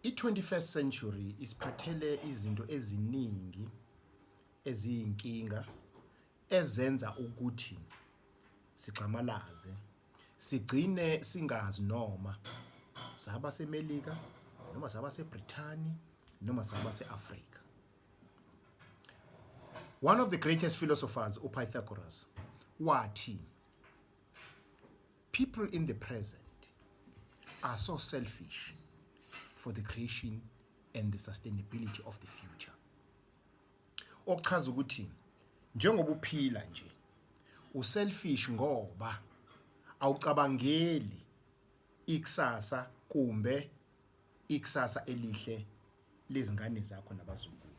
I-21st century isiphathele izinto eziningi eziyinkinga ezenza ukuthi sigxamalaze sigcine singazi noma saba seMelika noma saba seBrithani noma saba se-Afrika. One of the greatest philosophers, uPythagoras, wathi people in the present are so selfish for the creation and the sustainability of the future. Okuchaza ukuthi njengoba uphila nje uselfish ngoba awucabangeli ikusasa kumbe ikusasa elihle lezingane zakho nabazukulu.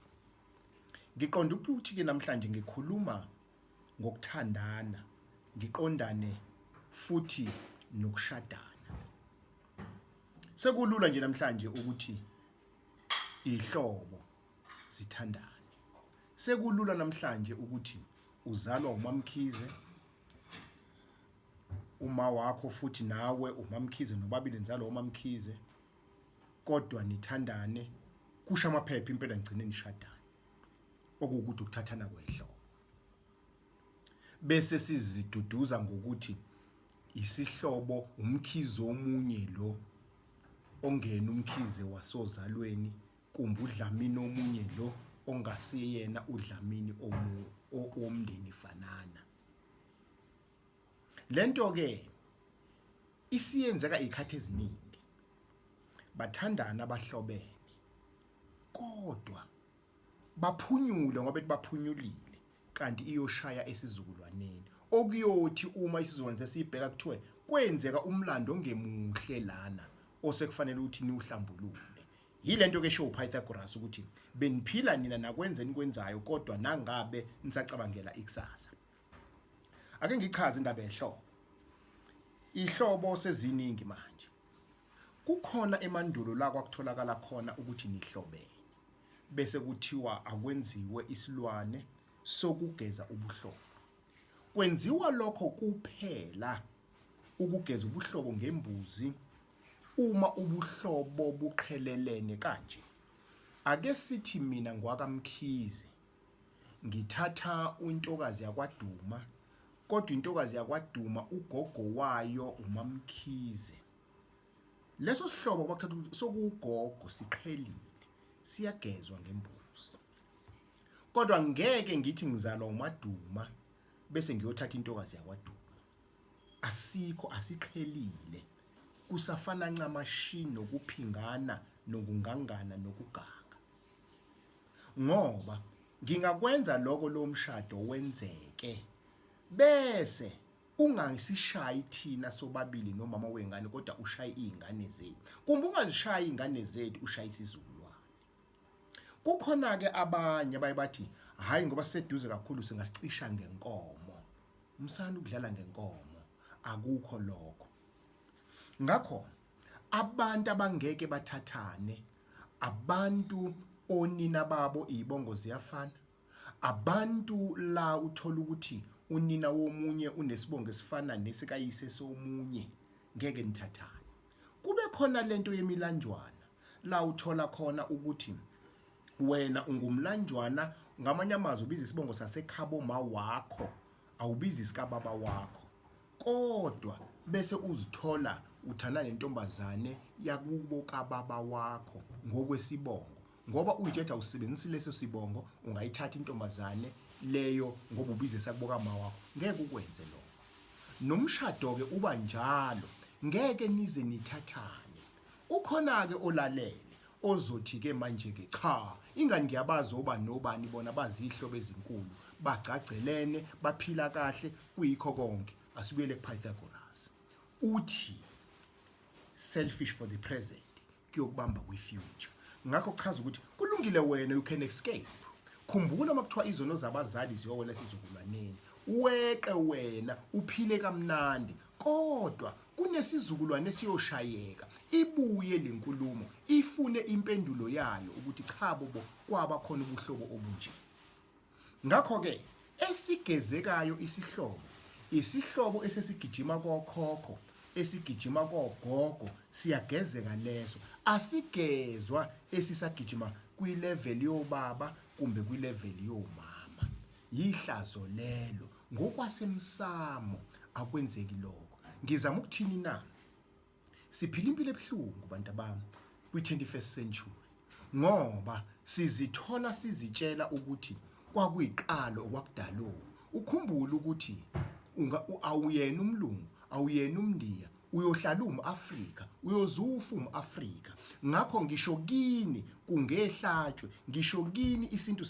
Ngiqonda ukuthi ke namhlanje ngikhuluma ngokuthandana, ngiqondane futhi nokushadana. Sekulula nje namhlanje ukuthi ihlobo zithandane. Sekulula namhlanje ukuthi uzalwa uMamkhize uma wakho futhi nawe uMamkhize nobabili nizalwa uMamkhize kodwa nithandane kusha amaphepha impela nigcine nishadane okuwukuthi ukuthathana kwehlobo bese siziduduza ngokuthi isihlobo umkhize omunye lo ongena umkhize wasozalweni kumbe uDlamini omunye lo ongasiyena uDlamini owomndeni fanana. Lento ke isiyenzeka izikhathi eziningi. Bathandana abahlobene kodwa baphunyule ngoba bethi baphunyulile kanti iyoshaya esizukulwaneni okuyothi uma isizukulwane sesibheka kuthiwe kwenzeka umlando ongemuhle lana osekufanele ukuthi niwuhlambulule. Yile nto ke eshiwo uPythagoras ukuthi beniphila nina nakwenza enikwenzayo kodwa nangabe nisacabangela ikusasa. Ake ngichaze indaba yehlobo. Ihlobo seziningi manje. Kukhona emandulo la kwakutholakala khona ukuthi nihlobene. Bese kuthiwa akwenziwe isilwane sokugeza ubuhlobo. Kwenziwa lokho kuphela ukugeza ubuhlobo ngembuzi uma ubuhlobo buqhelelene kanje. Ake sithi mina ngwakaMkhize ngithatha untokazi yakwaDuma kodwa intokazi yakwaDuma ugogo wayo uMaMkhize. Leso sihlobo kwakuthatha ukuthi sokuwugogo siqhelile siyagezwa ngembuzi. Kodwa ngeke ngithi ngizalwa uMaduma bese ngiyothatha intokazi yakwaDuma. Asikho asiqhelile kusafana ncamashi nokuphingana nokungangana nokuganga. Ngoba ngingakwenza lokho lo mshado wenzeke bese ungasishayi thina sobabili nomama wengane kodwa ushaye izingane zethu. Kumbe ungazishayi izingane zethu ushaye isizukulwane. Kukhona-ke abanye abaye bathi hhayi ngoba siseduze kakhulu singasicisha ngenkomo. Msana ukudlala ngenkomo, akukho lokho. Ngakho abantu abangeke bathathane abantu onina babo izibongo ziyafana abantu la uthola ukuthi unina womunye unesibongo esifana nesikayise somunye ngeke nithathane kube khona lento yemilanjwana la uthola khona ukuthi wena ungumlanjwana ngamanye amazwi ubiza isibongo sasekhabo ma wakho awubizi isikababa wakho kodwa bese uzithola uthanda nentombazane yakubo kababa wakho ngokwesibongo ngoba uyithetha usebenzisa leso sibongo ungayithatha intombazane leyo ngoba ubize sakubo kama wakho ngeke ukwenze lokho nomshado ke uba njalo ngeke nize nithathane Ukhona-ke olalele ozothi-ke manje-ke cha ingani ngiyabazi obani nobani bona bazihlobo ezinkulu bagcagcelene baphila kahle kuyikho konke asibuyele kuPythagoras uthi selfish for the present kuyokubamba kwi-future ngakho kuchaza ukuthi kulungile wena you can escape khumbula uma kuthiwa izono zabazali ziyowela esizukulwaneni weqe wena uphile kamnandi kodwa Kunesizukulwane esiyoshayeka ibuye le nkulumo ifune impendulo yayo ukuthi chabo bo kwaba khona ubuhlobo obunje. Ngakho-ke esigezekayo isihlobo, isihlobo esesigijima kokhokho esigijima kogogo siyagezeka leso asigezwa esisagijima kwilevel yobaba kumbe kwilevel yomama yihlazo lelo ngokwasemsamo akwenzeki lokho ngizama ukuthini na Siphila impilo ebuhlungu bantu abami kwi-21st century ngoba sizithola sizitshela ukuthi kwakuyiqalo okwakudalo. Ukhumbule ukuthi awuyena umlungu, awuyena umndiya, uyohlala uwum-Afrika, uyozufa uwum-Afrika. Ngakho ngisho kini kungehlatshwe, ngisho kini isintu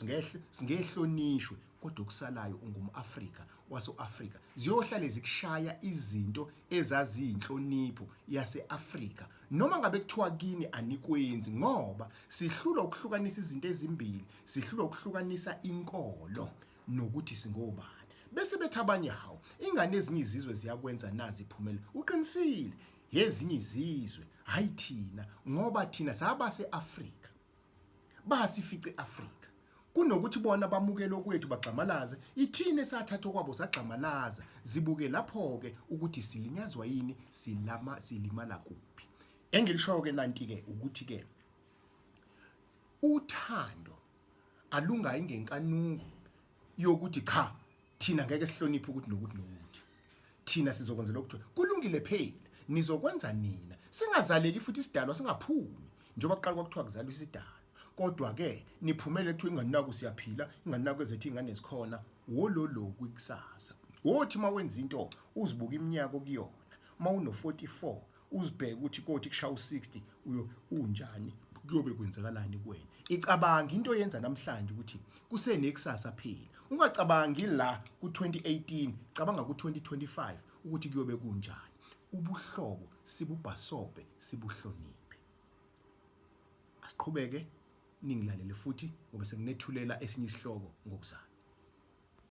singehlonishwe, kodwa okusalayo ungum-Afrika waso-Afrika. Ziyohlale zikushaya izinto ezaziyinhlonipho yase-Afrika noma ngabe kuthiwa kini anikwenzi ngoba sihlulwa ukuhlukanisa izinto ezimbili sihlulwa ukuhlukanisa inkolo nokuthi singobani bese bethi abanye hawu ingane ezinye izizwe ziyakwenza nazi iphumele uqinisile yezinye izizwe hayi thina ngoba thina saba se-Afrika basifice e-Afrika kunokuthi bona bamukele okwethu bagxamalaze ithini esathatha okwabo sagxamalaza zibuke lapho-ke ukuthi silinyazwa yini silama silimala kuphi engilishoyo-ke nanti-ke ukuthi-ke uthando alungayi ngenkanuko yokuthi cha thina ngeke sihloniphe ukuthi nokuthi nokuthi thina sizokwenza lokhu kulungile phela nizokwenza nina singazaleki futhi isidalwa singaphumi njengoba kuqala kwakuthiwa kuzalwa isidalwa kodwa ke niphumele kuthiwa ingane naku siyaphila ingane naku ezethu ingane zikhona wololo kwikusasa wothi uma wenza into uzibuka iminyaka okuyona uma uno-44 uzibheke ukuthi kothi kushaya u-60 uyo unjani kuyobe kwenzakalani kuwena icabanga into oyenza namhlanje ukuthi kusenekusasa phela ungacabangi la ku-2018 cabanga ku-2025 ukuthi kuyobe kunjani ubuhlobo sibubhasobhe sibuhloniphe asiqhubeke ningilalele futhi ngoba senginethulela esinye isihloko ngokuzayo.